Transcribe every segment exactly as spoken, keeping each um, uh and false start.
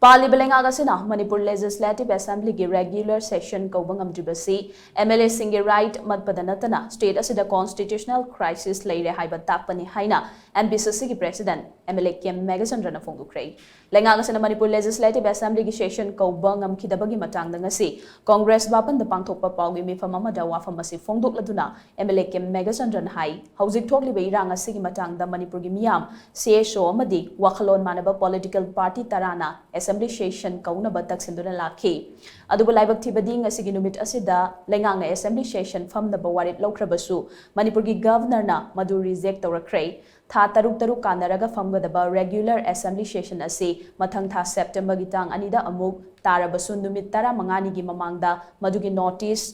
ꯄꯥꯜꯂꯤꯕ ꯂꯩꯉꯥꯛ ꯑꯁꯤꯅ ꯃꯅꯤꯄꯨꯔ Legislative Assemblyꯒꯤ regular session ꯀꯧꯕ ꯉꯝꯗ꯭ꯔꯤꯕꯁꯤ MLAꯁꯤꯡꯒꯤ right ꯃꯠꯄꯗ ꯅꯠꯇꯅ state ꯑꯁꯤꯗ constitutional crisis ꯂꯩꯔꯦ ꯍꯥꯏꯕ ꯇꯥꯛꯄꯅꯤ ꯍꯥꯏꯅ MPCCꯒꯤ President MLA ꯀꯦꯝ ꯃꯦꯘꯆꯟꯗ꯭ꯔꯅ ꯐꯣꯡꯗꯣꯛꯈ꯭ꯔꯦ꯫ ꯂꯩꯉꯥꯛ ꯑꯁꯤꯅ ꯃꯅꯤꯄꯨꯔ Legislative Assemblyꯒꯤ session ꯀꯧꯕ ꯉꯝꯈꯤꯗꯕꯒꯤ ꯃꯇꯥꯡꯗ ꯉꯁꯤ Congress ꯚꯥꯄꯟꯗ ꯄꯥꯡꯊꯣꯛꯄ ꯄꯥꯎꯒꯤ ꯃꯤꯐꯝ ꯑꯃꯗ ꯋꯥꯐꯝ ꯑꯁꯤ ꯐꯣꯡꯗꯣꯛꯂꯗꯨꯅ MLA ꯀꯦꯝ ꯃꯦꯘꯆꯟꯗ꯭ꯔꯅ ꯍꯥꯏ, ꯍꯧꯖꯤꯛ ꯊꯣꯛꯂꯤꯕ ꯏꯔꯥꯡ ꯑꯁꯤꯒꯤ ꯃꯇꯥꯡꯗ ꯃꯅꯤꯄꯨꯔꯒꯤ ꯃꯤꯌꯥꯝ, CSO ꯑꯃꯗꯤ ꯋꯥꯈꯜꯂꯣꯟ ꯃꯥꯟꯅꯕ political party ꯇꯔꯥꯅ Assembly session ꯀꯧꯅꯕ ꯇꯛꯁꯤꯟꯗꯨꯅ ꯂꯥꯛꯈꯤ꯫ ꯑꯗꯨꯕꯨ ꯂꯥꯏꯕꯛ ꯊꯤꯕꯗꯤ ꯉꯁꯤꯒꯤ ꯅꯨꯃꯤꯠ ꯑꯁꯤꯗ ꯂꯩꯉꯥꯛꯅ Assembly session ꯐꯝꯅꯕ ꯋꯥꯔꯦꯞ ꯂꯧꯈ꯭ꯔꯕꯁꯨ ꯃꯅꯤꯄꯨꯔꯒꯤ Governorꯅ ꯃꯗꯨ reject ꯇꯧꯔꯛꯈ꯭ꯔꯦ꯫ ꯊꯥ ꯇꯔꯨꯛ ꯇꯔꯨꯛ ꯀꯥꯟꯅꯔꯒ ꯐꯝꯒꯗꯕ regular Assembly session ꯑꯁꯤ ꯃꯊꯪ ꯊꯥ Septemberꯒꯤ ꯇꯥꯡ ꯑꯅꯤꯗ ꯑꯃꯨꯛ ꯇꯥꯔꯕꯁꯨ ꯅꯨꯃꯤꯠ ꯇꯔꯥꯃꯉꯥꯅꯤꯒꯤ ꯃꯃꯥꯡꯗ ꯃꯗꯨꯒꯤ notice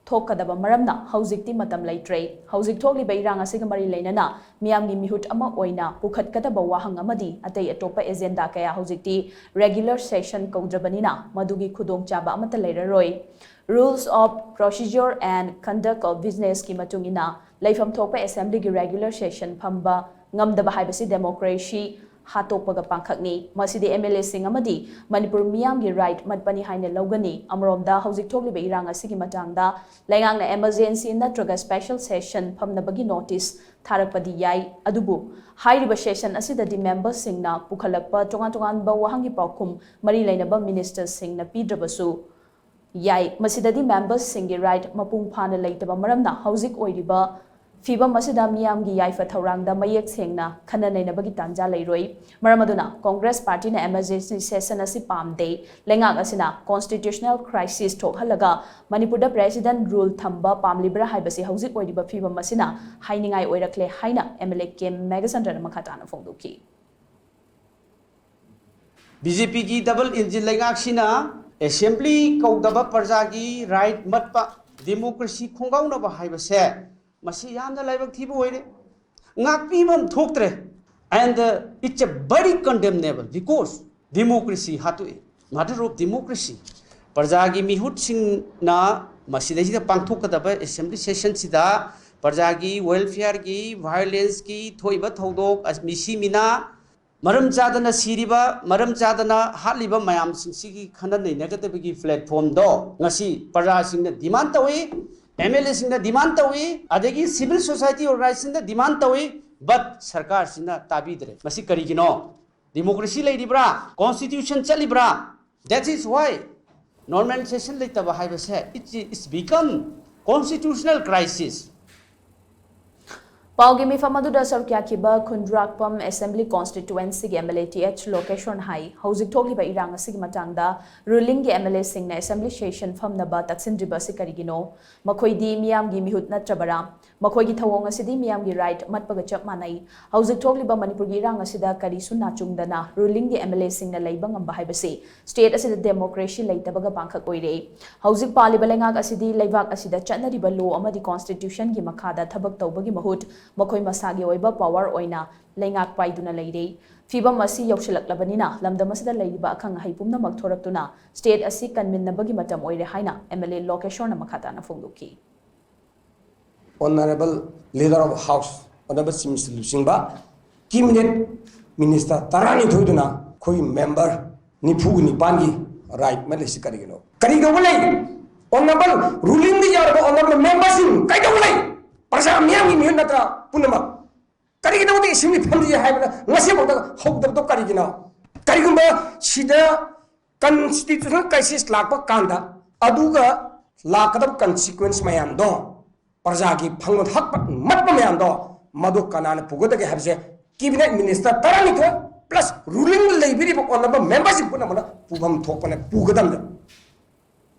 ꯊꯣꯛꯀꯗꯕ ꯃꯔꯝꯅ ꯍꯧꯖꯤꯛꯇꯤ ꯃꯇꯝ ꯂꯩꯇ꯭ꯔꯦ꯫ ꯍꯧꯖꯤꯛ ꯊꯣꯛꯂꯤꯕ ꯏꯔꯥꯡ ꯑꯁꯤꯒ ꯃꯔꯤ ꯂꯩꯅꯅ ꯃꯤꯌꯥꯝꯒꯤ ꯃꯤꯍꯨꯠ ꯑꯃ ꯑꯣꯏꯅ ꯄꯨꯈꯠꯀꯗꯕ ꯋꯥꯍꯪ ꯑꯃꯗꯤ ꯑꯇꯩ ꯑꯇꯣꯞꯄ agenda ꯀꯌꯥ ꯍꯧꯖꯤꯛꯇꯤ regular session ꯀꯧꯗ꯭ꯔꯕꯅꯤꯅ ꯃꯗꯨꯒꯤ ꯈꯨꯗꯣꯡꯆꯥꯕ ꯑꯃꯠꯇ ꯂꯩꯔꯔꯣꯏ꯫ Rules of Procedure and Conduct of Businessꯀꯤ ꯃꯇꯨꯡ ꯏꯟꯅ ꯂꯩꯐꯝ ꯊꯣꯛꯄ Assemblyꯒꯤ regular session ꯐꯝꯕ ꯉꯝꯗꯕ ꯍꯥꯏꯕꯁꯤ democracy ꯍꯥꯠꯇꯣꯛꯄꯒ ꯄꯥꯡꯈꯛꯅꯤ꯫ ꯃꯁꯤꯗꯤ MLAꯁꯤꯡ ꯑꯃꯗꯤ ꯃꯅꯤꯄꯨꯔ ꯃꯤꯌꯥꯝꯒꯤ right ꯃꯠꯄꯅꯤ ꯍꯥꯏꯅ ꯂꯧꯒꯅꯤ꯫ ꯑꯃꯔꯣꯝꯗ ꯍꯧꯖꯤꯛ ꯊꯣꯛꯂꯤꯕ ꯏꯔꯥꯡ ꯑꯁꯤꯒꯤ ꯃꯇꯥꯡꯗ ꯂꯩꯉꯥꯛꯅ emergency ꯅꯠꯇ꯭ꯔꯒ special session ꯐꯝꯅꯕꯒꯤ notice ꯊꯥꯔꯛꯄꯗꯤ ꯌꯥꯏ꯫ ꯑꯗꯨꯕꯨ ꯍꯥꯏꯔꯤꯕ session ꯑꯁꯤꯗꯗꯤ memberꯁꯤꯡꯅ ꯄꯨꯈꯠꯂꯛꯄ ꯇꯣꯉꯥꯟ ꯇꯣꯉꯥꯟꯕ ꯋꯥꯍꯪꯒꯤ ꯄꯥꯎꯈꯨꯝ ꯃꯔꯤ ꯂꯩꯅꯕ ministerꯁꯤꯡꯅ ꯄꯤꯗ꯭ꯔꯕꯁꯨ ꯌꯥꯏ꯫ ꯃꯁꯤꯗꯗꯤ memberꯁꯤꯡꯒꯤ right ꯃꯄꯨꯡ ꯐꯥꯅ ꯂꯩꯇꯕ ꯃꯔꯝꯅ ꯍꯧꯖꯤꯛ ꯑꯣꯏꯔꯤꯕ ꯐꯤꯚꯝ ꯑꯁꯤꯗ ꯃꯤꯌꯥꯝꯒꯤ ꯌꯥꯏꯐ ꯊꯧꯔꯥꯡꯗ ꯃꯌꯦꯛ ꯁꯦꯡꯅ ꯈꯟꯅ ꯅꯩꯅꯕꯒꯤ ꯇꯥꯟꯖꯥ ꯂꯩꯔꯣꯏ꯫ ꯃꯔꯝ ꯑꯗꯨꯅ Congress partyꯅ emergency session ꯑꯁꯤ ꯄꯥꯝꯗꯦ꯫ ꯂꯩꯉꯥꯛ ꯑꯁꯤꯅ constitutional crisis ꯊꯣꯛꯍꯜꯂꯒ ꯃꯅꯤꯄꯨꯔꯗ President rule ꯊꯝꯕ ꯄꯥꯝꯂꯤꯕ꯭ꯔꯥ ꯍꯥꯏꯕꯁꯤ ꯍꯧꯖꯤꯛ ꯑꯣꯏꯔꯤꯕ ꯐꯤꯚꯝ ꯑꯁꯤꯅ ꯍꯥꯏꯅꯤꯡꯉꯥꯏ ꯑꯣꯏꯔꯛꯂꯦ ꯍꯥꯏꯅ MLA ꯀꯦꯝ ꯃꯦꯘꯆꯟꯗ꯭ꯔꯅ ꯃꯈꯥ ꯇꯥꯅ ꯐꯣꯡꯗꯣꯛꯈꯤ꯫ BJPꯒꯤ double engine ꯂꯩꯉꯥꯛꯁꯤꯅ assembly ꯀꯧꯗꯕ ꯄ꯭ꯔꯖꯥꯒꯤ right ꯃꯠꯄ, democracy ꯈꯣꯡꯒꯥꯎꯅꯕ ꯍꯥꯏꯕꯁꯦ ꯃꯁꯤ ꯌꯥꯝꯅ ꯂꯥꯏꯕꯛ ꯊꯤꯕ ꯑꯣꯏꯔꯦ꯫ ꯉꯥꯛꯄꯤꯕ ꯑꯃ ꯊꯣꯛꯇ꯭ꯔꯦ꯫ And it's a very condemnable because democracy ꯍꯥꯠꯇꯣꯛꯏ꯫ Matter of democracy꯫ ꯄ꯭ꯔꯖꯥꯒꯤ ꯃꯤꯍꯨꯠꯁꯤꯡꯅ ꯃꯁꯤꯗꯩꯁꯤꯗ ꯄꯥꯡꯊꯣꯛꯀꯗꯕ assembly sessionꯁꯤꯗ ꯄ꯭ꯔꯖꯥꯒꯤ welfareꯒꯤ, violenceꯀꯤ ꯊꯣꯛꯏꯕ ꯊꯧꯗꯣꯛ, ꯃꯤꯁꯤ ꯃꯤꯅꯥ, ꯃꯔꯝ ꯆꯥꯗꯅ ꯁꯤꯔꯤꯕ, ꯃꯔꯝ ꯆꯥꯗꯅ ꯍꯥꯠꯂꯤꯕ ꯃꯌꯥꯝꯁꯤꯡꯁꯤꯒꯤ ꯈꯟꯅ ꯅꯩꯅꯒꯗꯕꯒꯤ platformꯗꯣ ꯉꯁꯤ ꯄ꯭ꯔꯖꯥꯁꯤꯡꯅ demand ꯇꯧꯏ, MLAꯁꯤꯡꯅ demand ꯇꯧꯏ, ꯑꯗꯒꯤ civil society organizationꯅ demand ꯇꯧꯏ, but ꯁꯔꯀꯥꯔꯁꯤꯅ ꯇꯥꯕꯤꯗ꯭ꯔꯦ꯫ ꯃꯁꯤ ꯀꯔꯤꯒꯤꯅꯣ? Democracy ꯂꯩꯔꯤꯕ꯭ꯔꯥ? Constitution ꯆꯠꯂꯤꯕ꯭ꯔꯥ? That is why normalization ꯂꯩꯇꯕ ꯍꯥꯏꯕꯁꯦ, it is become constitutional crisis꯫ ꯄꯥꯎꯒꯤ ꯃꯤꯐꯝ ꯑꯗꯨꯗ ꯁꯔꯨꯛ ꯌꯥꯈꯤꯕ ꯈꯨꯟꯗ꯭ꯔꯥꯛꯄꯝ Assembly Constituencyꯒꯤ MLA th Lokeshwarꯅ ꯍꯥꯏ, ꯍꯧꯖꯤꯛ ꯊꯣꯛꯂꯤꯕ ꯏꯔꯥꯡ ꯑꯁꯤꯒꯤ ꯃꯇꯥꯡꯗ rulingꯒꯤ MLAꯁꯤꯡꯅ Assembly session ꯐꯝꯅꯕ ꯇꯛꯁꯤꯟꯗ꯭ꯔꯤꯕ ꯑꯁꯤ ꯀꯔꯤꯒꯤꯅꯣ? ꯃꯈꯣꯏꯗꯤ ꯃꯤꯌꯥꯝꯒꯤ ꯃꯤꯍꯨꯠ ꯅꯠꯇ꯭ꯔꯕꯔꯥ? ꯃꯈꯣꯏꯒꯤ ꯊꯧꯑꯣꯡ ꯑꯁꯤꯗꯤ ꯃꯤꯌꯥꯝꯒꯤ right ꯃꯠꯄꯒ ꯆꯞ ꯃꯥꯟꯅꯩ꯫ ꯍꯧꯖꯤꯛ ꯊꯣꯛꯂꯤꯕ ꯃꯅꯤꯄꯨꯔꯒꯤ ꯏꯔꯥꯡ ꯑꯁꯤꯗ ꯀꯔꯤꯁꯨ ꯅꯥꯆꯨꯡꯗꯅ rulingꯒꯤ MLAꯁꯤꯡꯅ ꯂꯩꯕ ꯉꯝꯕ ꯍꯥꯏꯕꯁꯤ state ꯑꯁꯤꯗ democracy ꯂꯩꯇꯕꯒ ꯄꯥꯡꯈꯛ ꯑꯣꯏꯔꯦ꯫ ꯍꯧꯖꯤꯛ ꯄꯥꯜꯂꯤꯕ ꯂꯩꯉꯥꯛ ꯑꯁꯤꯗꯤ ꯂꯩꯕꯥꯛ ꯑꯁꯤꯗ ꯆꯠꯅꯔꯤꯕ law ꯑꯃꯗꯤ Constitutionꯒꯤ ꯃꯈꯥꯗ ꯊꯕꯛ ꯇꯧꯕꯒꯤ ꯃꯍꯨꯠ ꯃꯈꯣꯏ ꯃꯁꯥꯒꯤ ꯑꯣꯏꯕ power ꯑꯣꯏꯅ ꯂꯩꯉꯥꯛ ꯄꯥꯏꯗꯨꯅ ꯂꯩꯔꯦ꯫ ꯐꯤꯕꯝ ꯑꯁꯤ ꯌꯧꯁꯤꯜꯂꯛꯂꯕꯅꯤꯅ ꯂꯝꯗꯝ ꯑꯁꯤꯗ ꯂꯩꯔꯤꯕ ꯑꯈꯪ ꯑꯍꯩ ꯄꯨꯝꯅꯃꯛ ꯊꯣꯔꯛꯇꯨꯅ state ꯑꯁꯤ ꯀꯟꯃꯤꯟꯅꯕꯒꯤ ꯃꯇꯝ ꯑꯣꯏꯔꯦ ꯍꯥꯏꯅ MLA ꯂꯣꯀꯦꯁꯣꯔꯅ ꯃꯈꯥ ꯇꯥꯅ ꯐꯣꯡꯗꯣꯛꯈꯤ꯫ Honorable Leader of House, Honorable Chief Minister ꯂꯨꯆꯤꯡꯕ cabinet minister ꯇꯔꯥꯅꯤꯊꯣꯏꯗꯨꯅ ꯑꯩꯈꯣꯏ member ꯅꯤꯐꯨ ꯅꯤꯄꯥꯟꯒꯤ right ꯃꯠꯂꯤꯁꯤ ꯀꯔꯤꯒꯤꯅꯣ? ꯀꯔꯤꯗꯧꯕ ꯂꯩ? Honorable rulingꯗ ꯌꯥꯎꯔꯕ honorable memberꯁꯤꯡ ꯀꯩꯗꯧꯕ ꯂꯩ? ꯄ꯭ꯔꯖꯥ ꯃꯤꯌꯥꯝꯒꯤ ꯃꯤꯍꯨꯠ ꯅꯠꯇ꯭ꯔꯥ ꯄꯨꯝꯅꯃꯛ? ꯀꯔꯤꯒꯤꯗꯃꯛꯇ assembly ꯐꯝꯗ꯭ꯔꯤ ꯍꯥꯏꯕꯗ ꯉꯁꯤꯐꯥꯎꯗ ꯍꯧꯗꯕꯗꯣ ꯀꯔꯤꯒꯤꯅꯣ? ꯀꯔꯤꯒꯨꯝꯕ ꯁꯤꯗ constitutional crisis ꯂꯥꯛꯄ ꯀꯥꯟꯗ ꯑꯗꯨꯒ ꯂꯥꯛꯀꯗꯕ consequence ꯃꯌꯥꯝꯗꯣ, ꯄ꯭ꯔꯖꯥꯒꯤ ꯐꯪꯐꯝ ꯍꯛꯄ ꯃꯠꯄ ꯃꯌꯥꯝꯗꯣ, ꯃꯗꯨ ꯀꯅꯥꯅ ꯄꯨꯒꯗꯒꯦ ꯍꯥꯏꯕꯁꯦ cabinet minister ꯇꯔꯥꯅꯤꯊꯣꯏ plus ruling ꯂꯩꯕꯤꯔꯤꯕ honorable memberꯁꯤꯡ ꯄꯨꯝꯅꯃꯛꯅ ꯄꯨꯐꯝ ꯊꯣꯛꯄꯅ ꯄꯨꯒꯗꯕꯅꯤ꯫